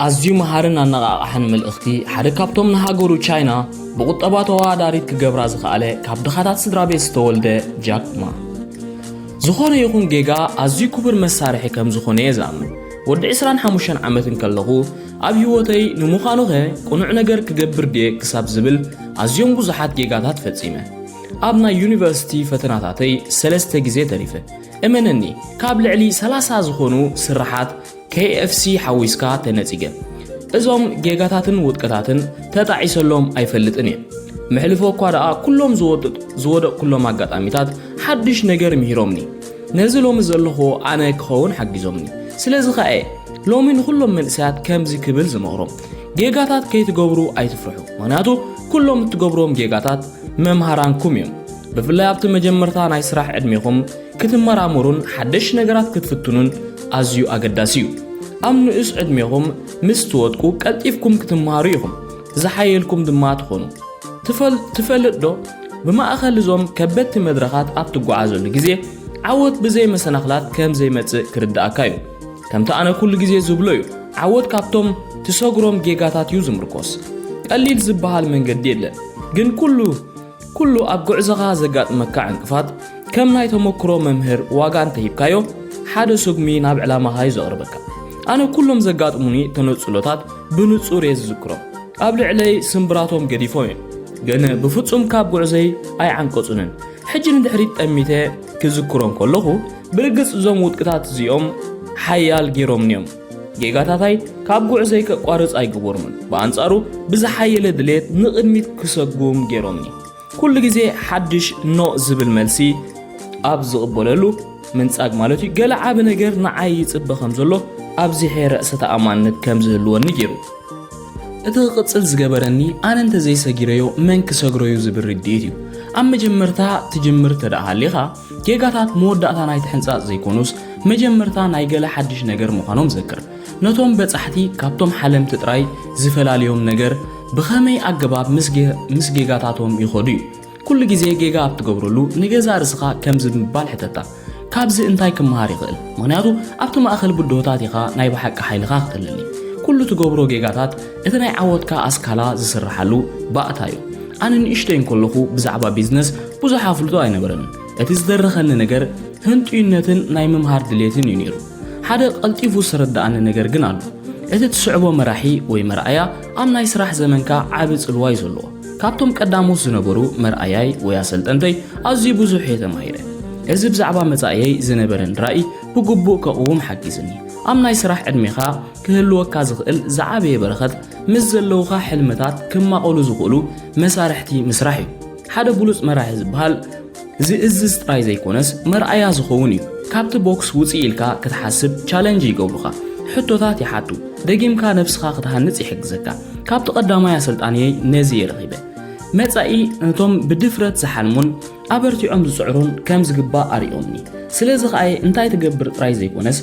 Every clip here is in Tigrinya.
ኣዝዩ መሃርን ኣነቓቓሕን መልእኽቲ ሓደ ካብቶም ንሃገሩ ቻይና ብቑጠባ ተወዳዳሪት ክገብራ ዝኸኣለ ካብ ድኻታት ስድራ ቤት ዝተወልደ ጃክ ማ። ዝኾነ ይኹን ጌጋ ኣዝዩ ክቡር መሳርሒ ከም ዝኾነ እየ ዝኣምን። ወዲ ዕስራን ሓሙሽተን ዓመት እንከለኹ ኣብ ህይወተይ ንምዃኑኸ ቅኑዕ ነገር ክገብር ድየ ክሳብ ዝብል ኣዝዮም ብዙሓት ጌጋታት ፈጺመ። ኣብ ናይ ዩኒቨርሲቲ ፈተናታተይ ሰለስተ ግዜ ተሪፈ። እመነኒ፣ ካብ ልዕሊ ሰላሳ ዝኾኑ ስርሓት ኬ ኤፍ ሲ ሓዊስካ ተነጺገ። እዞም ጌጋታትን ውድቀታትን ተጣዒሰሎም ኣይፈልጥን እየ። መሕልፎ እኳ ደኣ ኩሎም ዝወድ-፣ ዝወደቕኩሎም ኣጋጣሚታት ሓድሽ ነገር ምሂሮምኒ። ነዚ ሎሚ ዘለኹዎ ኣነ ክኸውን ሓጊዞምኒ። ስለዚ ኸኣ እየ ሎሚ ንኹሎም መንእሰያት ከምዚ ክብል ዝመኽሮም። ጌጋታት ከይትገብሩ ኣይትፍርሑ። ምኽንያቱ ኩሎም እትገብርዎም ጌጋታት መምሃራንኩም እዮም። ብፍላይ ኣብቲ መጀመርታ ናይ ስራሕ ዕድሜኹም ክትመራመሩን ሓደሽ ነገራት ክትፍትኑን ኣዝዩ ኣገዳሲ እዩ። ኣብ ንኡስ ዕድሜኹም ምስ ትወድቁ ቀልጢፍኩም ክትመሃሩ ኢኹም፣ ዝሓየልኩም ድማ ትኾኑ። ትፈል-፣ ትፈልጥ ዶ? ብማእከል እዞም ከበድቲ መድረኻት ኣብ ትጓዓዘሉ ግዜ ዓወት ብዘይ መሰናኽላት ከም ዘይመጽእ ክርድኣካ እዩ። ከምቲ ኣነ ኩሉ ግዜ ዝብሎ እዩ፣ ዓወት ካብቶም ትሰግሮም ጌጋታት እዩ ዝምርኮስ። ቀሊል ዝበሃል መንገዲ የለን፣ ግን ኩሉ ኩሉ ኣብ ጉዕዞኻ ዘጋጥመካ ዕንቅፋት ከም ናይ ተመክሮ መምህር ዋጋ እንተሂብካዮ፣ ሓደ ስጉሚ ናብ ዕላማኻ እዩ ዘቕርበካ። ኣነ ኩሎም ዘጋጥሙኒ ተነጽሎታት ብንጹር እየ ዝዝክሮም። ኣብ ልዕለይ ስምብራቶም ገዲፎም እዮም፣ ግን ብፍጹም ካብ ጉዕዘይ ኣይዓንቀጹንን። ሕጂ ንድሕሪት ጠሚተ ክዝክሮም ከለኹ፣ ብርግጽ እዞም ውድቅታት እዚኦም ሓያል ገይሮምኒ እዮም። ጌጋታታይ ካብ ጉዕዘይ ከቋርጽ ኣይገበሩምን። ብኣንጻሩ ብዝሓየለ ድሌት ንቕድሚት ክሰጉም ገይሮምኒ። ኩሉ ግዜ ሓድሽ ኖእ ዝብል መልሲ ኣብ ዝቕበለሉ ምንጻግ ማለት እዩ፣ ገለ ዓቢ ነገር ንዓይ ይጽበ ከም ዘሎ ኣብዚሐ ርእሰ ተኣማንነት ከም ዝህልወኒ ገይሩ። እቲ ክቕጽል ዝገበረኒ ኣነ እንተዘይሰጊረዮ መን ክሰግረዩ ዝብል ርድኢት እዩ። ኣብ መጀመርታ ትጅምር ተደኣ ሃሊኻ፣ ጌጋታት መወዳእታ ናይቲ ሕንጻጽ ዘይኮኑስ መጀመርታ ናይ ገለ ሓድሽ ነገር ምዃኖም ዘክር። ነቶም በጻሕቲ ካብቶም ሓለምቲ ጥራይ ዝፈላልዮም ነገር ብኸመይ ኣገባብ ምስ ጌ-፣ ምስ ጌጋታቶም ይኸዱ እዩ። ኩሉ ግዜ ጌጋ ኣብ ትገብረሉ ንገዛእ ርእስኻ ከምዚ ብምባል ሕተታ፣ "ካብዚ እንታይ ክመሃር ይኽእል?" ምኽንያቱ ኣብቲ ማእከል ብድሆታት ኢኻ ናይ ብሓቂ ሓይልኻ ክተልሊ። ኩሉ ትገብሮ ጌጋታት እቲ ናይ ዓወትካ ኣስካላ ዝስርሓሉ ባእታ እዩ። ኣነ ንእሽተይ እንከለኹ ብዛዕባ ቢዝነስ ብዙሕ ኣፍልጦ ኣይነበረንን። እቲ ዝደረኸኒ ነገር ህንጡይነትን ናይ ምምሃር ድሌትን እዩ ነይሩ። ሓደ ቀልጢፉ ዝተረድኣኒ ነገር ግን ኣሎ። እቲ ትስዕቦ መራሒ ወይ መርኣያ ኣብ ናይ ስራሕ ዘመንካ ዓቢ ጽልዋ እዩ ዘለዎ። ካብቶም ቀዳሞት ዝነበሩ መርኣያይ ወይ ኣሰልጠንተይ ኣዝዩ ብዙሕ እየ ተማሂረ። እዚ ብዛዕባ መጻኢየይ ዝነበረን ራእይ ብግቡእ ከቕውም ሓጊዝኒ። ኣብ ናይ ስራሕ ዕድሜኻ ክህልወካ ዝኽእል ዝዓበየ በረኸት፣ ምስ ዘለውኻ ሕልምታት ክማቐሉ ዝኽእሉ መሳርሕቲ ምስራሕ እዩ። ሓደ ብሉጽ መራሒ ዝበሃል ዝእዝዝ ጥራይ ዘይኮነስ መርኣያ ዝኸውን እዩ። ካብቲ ቦክስ ውጽእ ኢልካ ክትሓስብ ቻለንጅ ይገብሩኻ። ሕቶታት ይሓቱ። ደጊምካ ነብስኻ ክትሃንጽ ይሕግዘካ። ካብቲ ቀዳማይ ኣሰልጣንየይ ነዚ እየ ረኺበ። መጻኢ ነቶም ብድፍረት ዝሓልሙን ኣበርቲዖም ዝጽዕሩን ከም ዝግባእ ኣርእዮምኒ። ስለዚ ኸኣ እንታይ ትገብር ጥራይ ዘይኮነስ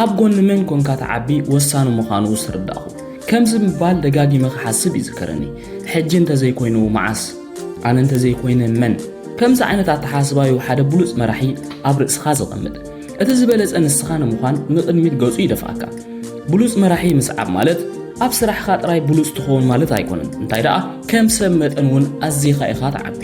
ኣብ ጎኒ መን ኮንካ ትዓቢ ወሳኒ ምዃኑ ዝተረዳእኹ። ከምዚ ምባል ደጋጊመ ክሓስብ ይዝከረኒ። "ሕጂ እንተዘይኮይኑ መዓስ? ኣነ እንተዘይኮይነ መን?" ከምዚ ዓይነት ኣተሓሳስባ እዩ ሓደ ብሉጽ መራሒ ኣብ ርእስኻ ዘቐምጥ። እቲ ዝበለጸ ንስኻ ንምዃን ንቕድሚት ገጹ ይደፍኣካ። ብሉጽ መራሒ ምስዓብ ማለት ኣብ ስራሕኻ ጥራይ ብሉጽ ትኸውን ማለት ኣይኮነን። እንታይ ደኣ፣ ከም ሰብ መጠን እውን ኣዚኻ ኢኻ ትዓቢ።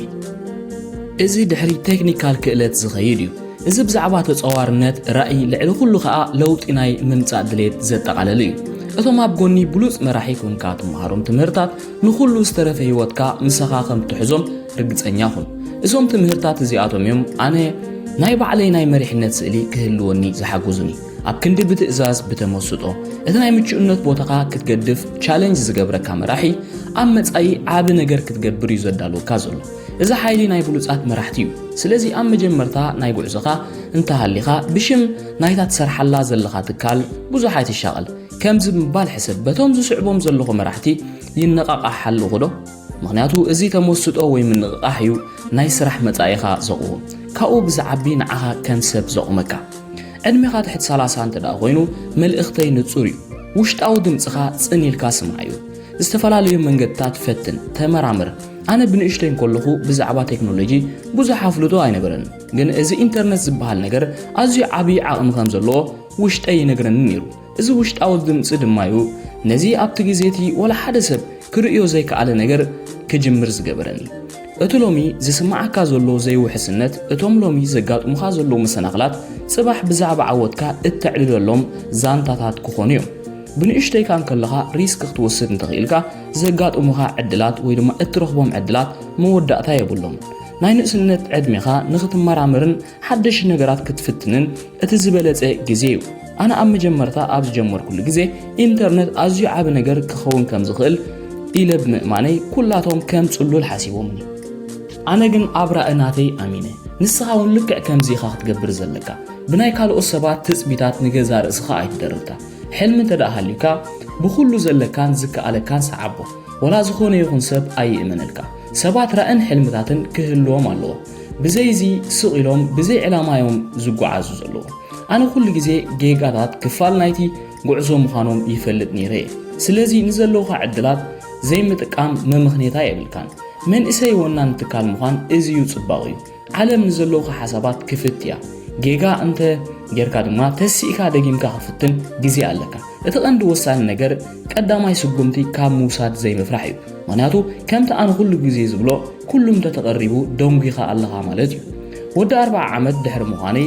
እዚ ድሕሪ ቴክኒካል ክእለት ዝኸይድ እዩ። እዚ ብዛዕባ ተጸዋርነት፣ ራእይ፣ ልዕሊ ኩሉ ኸኣ ለውጢ ናይ ምምጻእ ድሌት ዘጠቓለለ እዩ። እቶም ኣብ ጎኒ ብሉጽ መራሒ ኮንካ ትመሃሮም ትምህርታት ንኹሉ ዝተረፈ ህይወትካ ምሳኻ ከም ትሕዞም ርግጸኛ ኩን። እዞም ትምህርታት እዚኣቶም እዮም ኣነ ናይ ባዕለይ ናይ መሪሕነት ስእሊ ክህልወኒ ዝሓገዙኒ። ኣብ ክንዲ ብትእዛዝ፣ ብተመስጦ፣ እቲ ናይ ምቹእነት ቦታኻ ክትገድፍ ቻለንጅ ዝገብረካ መራሒ ኣብ መጻኢ ዓቢ ነገር ክትገብር እዩ ዘዳልወካ ዘሎ። እዚ ሓይሊ ናይ ብሉጻት መራሕቲ እዩ። ስለዚ ኣብ መጀመርታ ናይ ጉዕዞኻ እንተሃሊኻ ብሽም ናይታ ትሰርሓላ ዘለኻ ትካል ብዙሕ ኣይትሻቐል። ከምዚ ብምባል ሕሰብ፣ በቶም ዝስዕቦም ዘለኹ መራሕቲ ይነቓቓሕ ኣለኹ ዶ? ምኽንያቱ እዚ ተመስጦ ወይ ምንቕቓሕ እዩ ናይ ስራሕ መጻኢኻ ዘቕውም። ካብኡ ብዝዓቢ ንዓኻ ከም ሰብ ዘቑመካ። ዕድሜኻ ትሕቲ ሰላሳ እንተ ደኣ ኮይኑ፣ መልእኽተይ ንጹር እዩ። ውሽጣዊ ድምጽኻ ጽን ኢልካ ስምዓዮ። ዝተፈላለዩ መንገድታት ፈትን፣ ተመራመር። ኣነ ብንእሽተይ እንከለኹ ብዛዕባ ቴክኖሎጂ ብዙሕ ኣፍልጦ ኣይነበረንን፣ ግን እዚ ኢንተርነት ዝበሃል ነገር ኣዝዩ ዓቢ ዓቕሚ ከም ዘለዎ ውሽጠይ ይነግረኒ ነይሩ። እዚ ውሽጣዊ ድምጺ ድማ እዩ ነዚ ኣብቲ ግዜ እቲ ወላ ሓደ ሰብ ክርእዮ ዘይከኣለ ነገር ክጅምር ዝገበረኒ። እቲ ሎሚ ዝስምዓካ ዘሎ ዘይውሕስነት፣ እቶም ሎሚ ዘጋጥሙኻ ዘለዉ መሰናኽላት፣ ጽባሕ ብዛዕባ ዓወትካ እተዕልለሎም ዛንታታት ክኾኑ እዮም። ብንእሽተይካ እንከለኻ ሪስክ ክትወስድ እንተኽኢልካ፣ ዘጋጥሙኻ ዕድላት ወይ ድማ እትረኽቦም ዕድላት መወዳእታ የብሎም። ናይ ንእስነት ዕድሜኻ ንኽትመራመርን ሓደሽ ነገራት ክትፍትንን እቲ ዝበለጸ ግዜ እዩ። ኣነ ኣብ መጀመርታ ኣብ ዝጀመርኩሉ ግዜ፣ ኢንተርነት ኣዝዩ ዓቢ ነገር ክኸውን ከም ዝኽእል ኢለ ብምእማነይ፣ ኩላቶም ከም ጽሉል ሓሲቦምኒ። ኣነ ግን ኣብ ራኢ ናተይ ኣሚነ። ንስኻ እውን ልክዕ ከምዚ ኢኻ ክትገብር ዘለካ። ብናይ ካልኦት ሰባት ትጽቢታት ንገዛ ርእስኻ ኣይትደርብታ። ሕልሚ እንተ ደኣ ሃልዩካ፣ ብኹሉ ዘለካን ዝከኣለካን ሰዓቦ። ወላ ዝኾነ ይኹን ሰብ ኣይእመነልካ። ሰባት ራእን ሕልምታትን ክህልዎም ኣለዎ። ብዘይዚ ስቕ ኢሎም ብዘይ ዕላማ እዮም ዝጓዓዙ ዘለዉ። ኣነ ኩሉ ግዜ ጌጋታት ክፋል ናይቲ ጉዕዞ ምዃኖም ይፈልጥ ነይረ እየ። ስለዚ ንዘለውኻ ዕድላት ዘይምጥቃም መመኽኔታ የብልካን። መንእሰይ ወናን ትካል ምዃን እዚ እዩ ጽባቑ እዩ። ዓለም ንዘለውኻ ሓሳባት ክፍት እያ። ጌጋ እንተ ጌርካ ድማ ተሲእካ ደጊምካ ክፍትን ግዜ ኣለካ። እቲ ቀንዲ ወሳኒ ነገር ቀዳማይ ስጉምቲ ካብ ምውሳድ ዘይምፍራሕ እዩ። ምኽንያቱ ከምቲ ኣነ ኩሉ ግዜ ዝብሎ ኩሉ እንተተቐሪቡ ደንጒኻ ኣለኻ ማለት እዩ። ወዲ ኣርብዓ ዓመት ድሕሪ ምዃነይ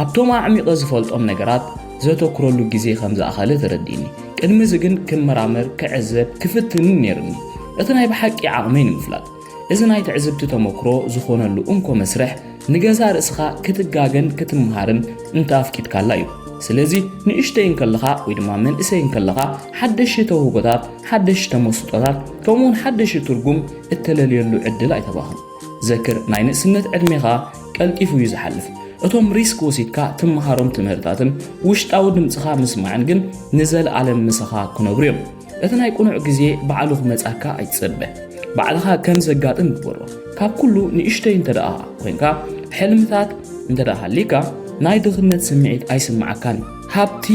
ኣብቶም ኣዕሚቐ ዝፈልጦም ነገራት ዘተኩረሉ ግዜ ከም ዝኣኸለ ተረዲእኒ። ቅድሚ እዚ ግን ክመራመር፣ ክዕዘብ፣ ክፍትንን ነይሩኒ። እቲ ናይ ብሓቂ ዓቕመይ ንምፍላጥ። እዚ ናይ ትዕዝብቲ ተመክሮ ዝኾነሉ እንኮ መስርሕ ንገዛ ርእስኻ ክትጋገን ክትምሃርን እንተ ኣፍቂድካላ እዩ። ስለዚ ንእሽተይ እንከለኻ ወይ ድማ መንእሰይ እንከለኻ ሓደሽ ተውህጎታት፣ ሓደሽ ተመስጦታት ከምኡውን ሓደሽ ትርጉም እተለልየሉ ዕድል ኣይተባኽን። ዘክር ናይ ንእስነት ዕድሜኻ ቀልጢፉ እዩ ዝሓልፍ። እቶም ሪስክ ወሲድካ ትመሃሮም ትምህርታትን ውሽጣዊ ድምጽኻ ምስማዕን ግን ንዘለኣለም ምሳኻ ክነብሩ እዮም። እቲ ናይ ቅኑዕ ግዜ ባዕሉ ክመጻካ ኣይትጸበ። ባዕልኻ ከም ዘጋጥም ግበሮ። ካብ ኩሉ ንእሽተይ እንተ ደኣ ኮይንካ፣ ሕልምታት እንተ ደኣ ሃሊካ፣ ናይ ድኽነት ስምዒት ኣይስምዓካን እዩ። ሃብቲ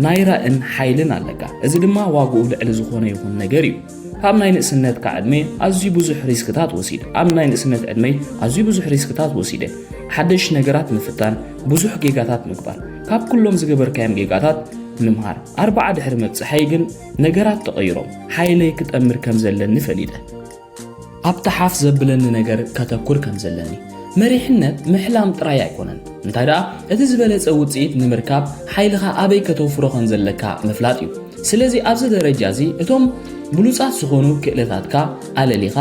ናይ ራእን ሓይልን ኣለካ። እዚ ድማ ዋግኡ ልዕሊ ዝኾነ ይኹን ነገር እዩ። ካብ ናይ ንእስነትካ ዕድመ ኣዝዩ ብዙሕ ሪስክታት ወሲድ ኣብ ናይ ንእስነት ዕድመይ ኣዝዩ ብዙሕ ሪስክታት ወሲደ። ሓደሽ ነገራት ምፍታን፣ ብዙሕ ጌጋታት ምግባር፣ ካብ ኩሎም ዝገበርካዮም ጌጋታት ምምሃር። ኣርብዓ ድሕሪ ምብጽሐይ ግን ነገራት ተቐይሮም፣ ሓይለይ ክጠምር ከም ዘለኒ ፈሊጠ። ኣብቲ ሓፍ ዘብለኒ ነገር ከተኩር ከም ዘለኒ። መሪሕነት ምሕላም ጥራይ ኣይኮነን። እንታይ ደኣ፣ እቲ ዝበለጸ ውጽኢት ንምርካብ ሓይልኻ ኣበይ ከተውፍሮ ከም ዘለካ ምፍላጥ እዩ። ስለዚ ኣብዚ ደረጃ እዚ እቶም ብሉጻት ዝኾኑ ክእለታትካ ኣለሊኻ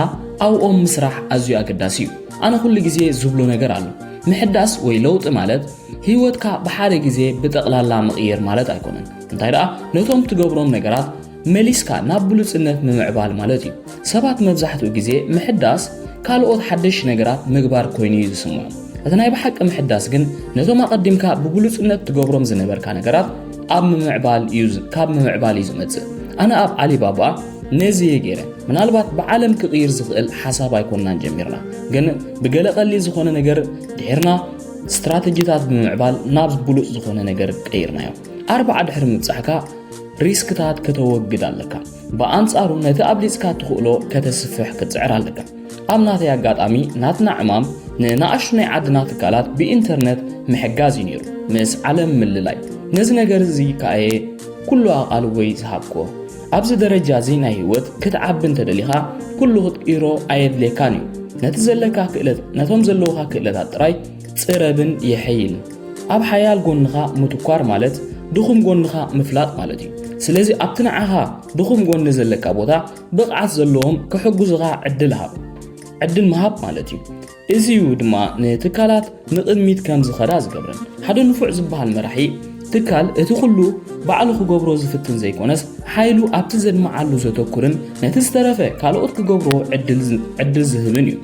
ኣብኦም ምስራሕ ኣዝዩ ኣገዳሲ እዩ። ኣነ ኩሉ ግዜ ዝብሎ ነገር ኣሎ። ምሕዳስ ወይ ለውጢ ማለት ህይወትካ ብሓደ ግዜ ብጠቕላላ ምቕይር ማለት ኣይኮነን። እንታይ ደኣ፣ ነቶም ትገብሮም ነገራት መሊስካ ናብ ብሉጽነት ምምዕባል ማለት እዩ። ሰባት መብዛሕትኡ ግዜ ምሕዳስ ካልኦት ሓደሽ ነገራት ምግባር ኮይኑ እዩ ዝስምዖም። እቲ ናይ ብሓቂ ምሕዳስ ግን ነቶም ኣቐዲምካ ብብሉጽነት ትገብሮም ዝነበርካ ነገራት ኣብ ምምዕባል እዩ ዝ-፣ ካብ ምምዕባል እዩ ዝመጽእ። ኣነ ኣብ ዓሊባባ ነዚ እየ ገይረ። ምናልባት ብዓለም ክቕይር ዝኽእል ሓሳብ ኣይኮንናን ጀሚርና፣ ግን ብገለ ቀሊል ዝኾነ ነገር ድሒርና ስትራተጂታት ብምምዕባል ናብ ብሉጽ ዝኾነ ነገር ቀይርናዮ። ኣርብዓ ድሕሪ ምብጻሕካ ሪስክታት ከተወግድ ኣለካ። ብኣንጻሩ ነቲ ኣብሊጽካ ትኽእሎ ከተስፍሕ ክትጽዕር ኣለካ። ኣብ ናተይ ኣጋጣሚ ናትና ዕማም ንንኣሽቱ ናይ ዓድና ትካላት ብኢንተርነት ምሕጋዝ እዩ ነይሩ፣ ምስ ዓለም ምልላይ። ነዚ ነገር እዚ ከኣየ ኩሉ ኣቓልቦይ ዝሃብክዎ። ኣብዚ ደረጃ እዚ ናይ ህይወት ክትዓቢ እንተደሊኻ ኩሉ ክትቅይሮ ኣየድልየካን እዩ። ነቲ ዘለካ ክእለት፣ ነቶም ዘለውኻ ክእለታት ጥራይ ጽረብን የሐይልን። ኣብ ሓያል ጎንኻ ምትኳር ማለት ድኹም ጎንኻ ምፍላጥ ማለት እዩ። ስለዚ ኣብቲ ንዓኻ ድኹም ጎኒ ዘለካ ቦታ ብቕዓት ዘለዎም ክሕግዙኻ ዕድል ሃብ። ዕድል ምሃብ ማለት እዩ። እዚ እዩ ድማ ንትካላት ንቕድሚት ከም ዝኸዳ ዝገብረን። ሓደ ንፉዕ ዝበሃል መራሒ ትካል እቲ ኩሉ ባዕሉ ክገብሮ ዝፍትን ዘይኮነስ፣ ሓይሉ ኣብቲ ዘድምዓሉ ዘተኩርን ነቲ ዝተረፈ ካልኦት ክገብርዎ ዕድል ዝ-፣ ዕድል ዝህብን እዩ።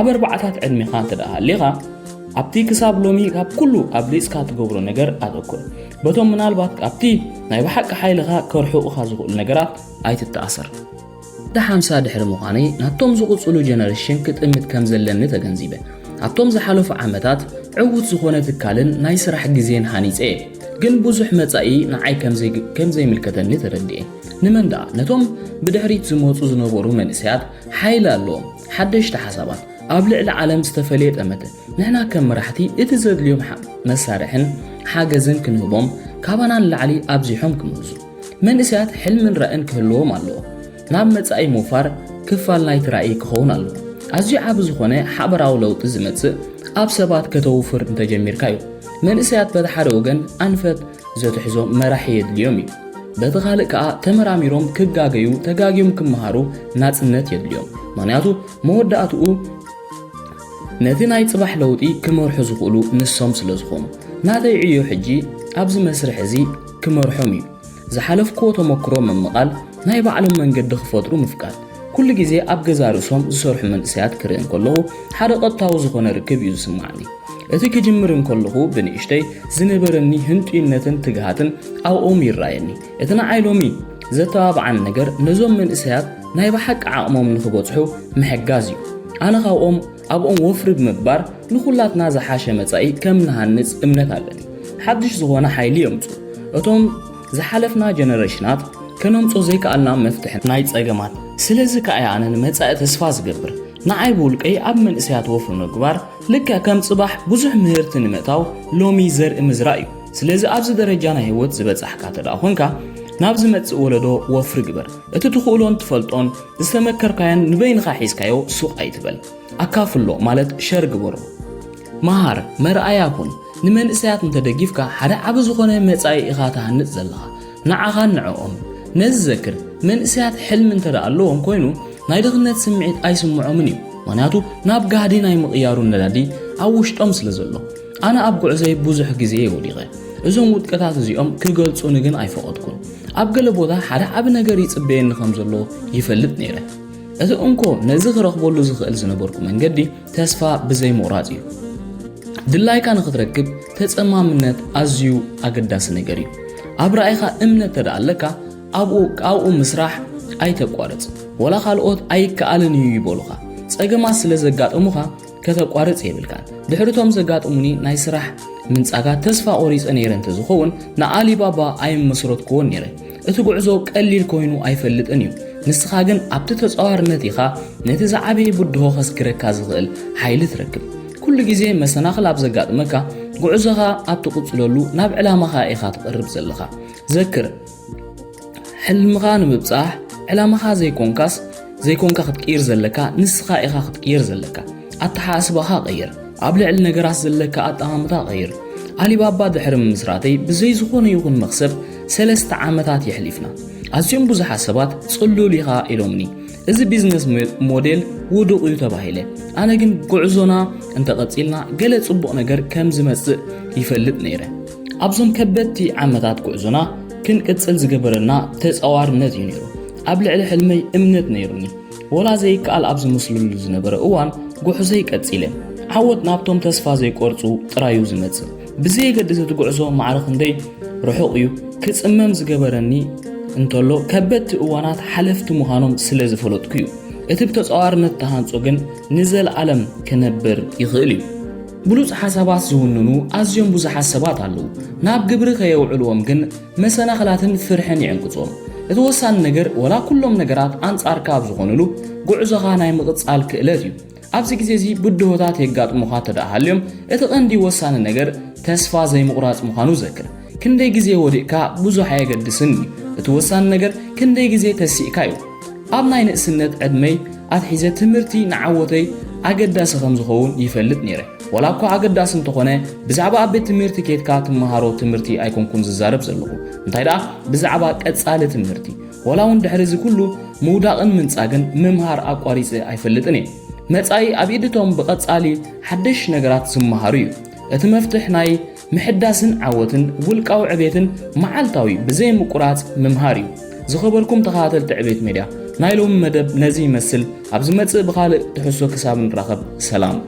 ኣብ ኣርባዓታት ዕድሜኻ እንተ ደኣ ሃሊኻ፣ ኣብቲ ክሳብ ሎሚ ካብ ኩሉ ኣብሊጽካ ትገብሮ ነገር ኣተኩር። በቶም ምናልባት ካብቲ ናይ ብሓቂ ሓይልኻ ከርሕቑኻ ዝኽእሉ ነገራት ኣይትተኣሰር። ወዲ ሓምሳ ድሕሪ ምዃነይ ናብቶም ዝቕጽሉ ጀነሬሽን ክጥምት ከም ዘለኒ ተገንዚበ። ኣብቶም ዝሓለፉ ዓመታት ዕዉት ዝኾነ ትካልን ናይ ስራሕ ግዜን ሃኒጸ እየ። ግን ብዙሕ መጻኢ ንዓይ ከም ዘይ-፣ ከም ዘይምልከተኒ ተረዲኤ። ንመን ደኣ? ነቶም ብድሕሪት ዝመጹ ዝነበሩ መንእሰያት ሓይሊ ኣለዎም። ሓደሽቲ ሓሳባት፣ ኣብ ልዕሊ ዓለም ዝተፈልየ ጠመተ። ንሕና ከም መራሕቲ እቲ ዘድልዮም ሓ-፣ መሳርሕን ሓገዝን ክንህቦም፣ ካባና ንላዕሊ ኣብዚሖም ክምህዙ። መንእሰያት ሕልምን ራእን ክህልዎም ኣለዎ። ናብ መጻኢ ምውፋር ክፋል ናይቲ ራእይ ክኸውን ኣለዎ። ኣዝዩ ዓቢ ዝኾነ ሓበራዊ ለውጢ ዝመጽእ ኣብ ሰባት ከተውፍር እንተጀሚርካ እዩ። መንእሰያት በቲ ሓደ ወገን ኣንፈት ዘትሕዞም መራሒ የድልዮም እዩ። በቲ ካልእ ከኣ ተመራሚሮም ክጋገዩ፣ ተጋግዮም ክመሃሩ ናጽነት የድልዮም። ምኽንያቱ መወዳእትኡ ነቲ ናይ ጽባሕ ለውጢ ክመርሑ ዝኽእሉ ንሶም ስለ ዝኾኑ። ናተይ ዕዮ ሕጂ ኣብዚ መስርሕ እዚ ክመርሖም እዩ። ዝሓለፍክዎ ተመክሮ ምምቓል፣ ናይ ባዕሎም መንገዲ ክፈጥሩ ምፍቃድ። ኩሉ ግዜ ኣብ ገዛ ርእሶም ዝሰርሑ መንእሰያት ክርኢ እንከለኹ ሓደ ቀጥታዊ ዝኾነ ርክብ እዩ ዝስማዓኒ። እቲ ክጅምር እንከለኹ ብንእሽተይ ዝነበረኒ ህንጡይነትን ትግሃትን ኣብኦም ይረኣየኒ። እቲ ንዓይ ሎሚ ዘተባብዓኒ ነገር ነዞም መንእሰያት ናይ ብሓቂ ዓቕሞም ንኽበጽሑ ምሕጋዝ እዩ። ኣነ ካብኦም ኣብኦም ወፍሪ ብምግባር ንኹላትና ዝሓሸ መጻኢ ከም ንሃንጽ እምነት ኣለኒ። ሓድሽ ዝኾነ ሓይሊ የምጹ። እቶም ዝሓለፍና ጀነሬሽናት ከነምጾ ዘይከኣልና መፍትሒ ናይ ጸገማት። ስለዚ ከኣ እየ ኣነ ንመጻኢ ተስፋ ዝገብር። ንዓይ ብውልቀይ ኣብ መንእሰያት ወፍሪ ምግባር ልክዕ ከም ጽባሕ ብዙሕ ምህርቲ ንምእታው ሎሚ ዘርኢ ምዝራእ እዩ። ስለዚ ኣብዚ ደረጃ ናይ ህይወት ዝበጻሕካ ተደኣ ኮንካ ናብ ዝመጽእ ወለዶ ወፍሪ ግበር። እቲ ትኽእሎን ትፈልጦን ዝተመከርካዮን ንበይንኻ ሒዝካዮ ሱቕ ኣይትበል። ኣካፍሎ ማለት ሸር ግበሮ። መሃር፣ መርኣያ ኩን። ንመንእሰያት እንተደጊፍካ ሓደ ዓቢ ዝኾነ መጻኢ ኢኻ ትሃንጽ ዘለኻ። ንዓኻን ንዕኦም። ነዚ ዘክር፣ መንእሰያት ሕልሚ እንተ ደኣ ኣለዎም ኮይኑ ናይ ድኽነት ስምዒት ኣይስምዖምን እዩ። ምኽንያቱ ናብ ጋህዲ ናይ ምቕያሩ ነዳዲ ኣብ ውሽጦም ስለ ዘሎ። ኣነ ኣብ ጉዕዞይ ብዙሕ ግዜ ወዲቐ። እዞም ውድቀታት እዚኦም ክገልጹኒ ግን ኣይፈቐድኩን። ኣብ ገለ ቦታ ሓደ ዓቢ ነገር ይጽበየኒ ከም ዘሎ ይፈልጥ ነይረ። እቲ እንኮ ነዚ ክረኽበሉ ዝኽእል ዝነበርኩ መንገዲ ተስፋ ብዘይ ምቑራጽ እዩ። ድላይካ ንኽትረክብ ተጸማምነት ኣዝዩ ኣገዳሲ ነገር እዩ። ኣብ ራእይኻ እምነት ተደኣ ኣለካ ኣብኡ ኣብኡ ምስራሕ ኣይተቋርጽ። ወላ ካልኦት ኣይከኣልን እዩ ይበሉኻ። ጸገማት ስለ ዘጋጠሙኻ ከተቋርጽ የብልካን። ድሕሪቶም ዘጋጠሙኒ ናይ ስራሕ ምንጻጋት ተስፋ ቆሪጸ ነይረ እንተዝኸውን ንኣሊባባ ኣይመስረትክዎን ነይረ። እቲ ጉዕዞ ቀሊል ኮይኑ ኣይፈልጥን እዩ። ንስኻ ግን ኣብቲ ተጻዋርነት ኢኻ ነቲ ዝዓበየ ብድሆ ከስግረካ ዝኽእል ሓይሊ ትረክብ። ኩሉ ግዜ መሰናኽል ኣብ ዘጋጥመካ ጉዕዞኻ ኣብ ትቕጽለሉ ናብ ዕላማኻ ኢኻ ትቐርብ ዘለኻ። ዘክር፣ ሕልምኻ ንምብጻሕ ዕላማኻ ዘይኮንካስ ዘይኮንካ ክትቅይር ዘለካ ንስኻ ኢኻ ክትቅይር ዘለካ። ኣተሓሳስባኻ ቀይር። ኣብ ልዕሊ ነገራት ዘለካ ኣጠማምታ ቀይር። ኣሊባባ ድሕሪ ምምስራተይ ብዘይ ዝኾነ ይኹን መኽሰብ ሰለስተ ዓመታት የሕሊፍና። ኣዝዮም ብዙሓት ሰባት ጽሉል ኢኻ ኢሎምኒ። እዚ ቢዝነስ ሞ- ሞዴል ውዱቕ እዩ ተባሂለ። ኣነ ግን ጉዕዞና እንተቐጺልና ገለ ጽቡቕ ነገር ከም ዝመጽእ ይፈልጥ ነይረ። ኣብዞም ከበድቲ ዓመታት ጉዕዞና ክንቅጽል ዝገበረና ተጻዋርነት እዩ ነይሩ። ኣብ ልዕሊ ሕልመይ እምነት ነይሩኒ። ወላ ዘይከኣል ኣብ ዝመስለሉ ዝነበረ እዋን ጉዕዞይ ቀጺለ። ዓወት ናብቶም ተስፋ ዘይቆርጹ ጥራዩ ዝመጽእ። ብዘየገድስ እቲ ጉዕዞ ማዕረ ክንደይ ርሑቕ እዩ ክጽመም ዝገበረኒ እንተሎ ከበድቲ እዋናት ሓለፍቲ ምዃኖም ስለ ዝፈለጥኩ እዩ። እቲ ብተጻዋርነት ተሃንጾ ግን ንዘለኣለም ክነብር ይኽእል እዩ። ብሉጽ ሓሳባት ዝውንኑ ኣዝዮም ብዙሓት ሰባት ኣለዉ። ናብ ግብሪ ከየውዕልዎም ግን መሰናኽላትን ፍርሕን ይዕንቅጾም። እቲ ወሳኒ ነገር ወላ ኩሎም ነገራት ኣንጻርካ ኣብ ዝኾኑሉ ጉዕዞኻ ናይ ምቕጻል ክእለት እዩ። ኣብዚ ግዜ እዚ ብድሆታት የጋጥሙኻ ተደኣ ሃልዮም እቲ ቀንዲ ወሳኒ ነገር ተስፋ ዘይምቑራጽ ምዃኑ ዘክር። ክንደይ ግዜ ወዲቕካ ብዙሕ ኣየገድስን እዩ። እቲ ወሳኒ ነገር ክንደይ ግዜ ተሲእካ እዩ። ኣብ ናይ ንእስነት ዕድመይ ኣትሒዘ ትምህርቲ ንዓወተይ ኣገዳሲ ከም ዝኸውን ይፈልጥ ነይረ። ወላ እኳ ኣገዳሲ እንተኾነ ብዛዕባ ኣብ ቤት ትምህርቲ ኬድካ ትመሃሮ ትምህርቲ ኣይኮንኩን ዝዛረብ ዘለኹ። እንታይ ደኣ ብዛዕባ ቀጻሊ ትምህርቲ። ወላ እውን ድሕሪ እዚ ኩሉ ምውዳቕን ምንጻግን ምምሃር ኣቋሪጸ ኣይፈልጥን እየ። መጻኢ ኣብ ኢድቶም ብቐጻሊ ሓደሽ ነገራት ዝመሃሩ እዩ። እቲ መፍትሕ ናይ ምሕዳስን ዓወትን ውልቃዊ ዕቤትን መዓልታዊ ብዘይ ምቁራጽ ምምሃር እዩ። ዝኸበርኩም ተኸታተልቲ ዕቤት ሜድያ ናይ ሎሚ መደብ ነዚ ይመስል። ኣብ ዝመጽእ ብኻልእ ትሕሶ ክሳብ ንራኸብ ሰላም።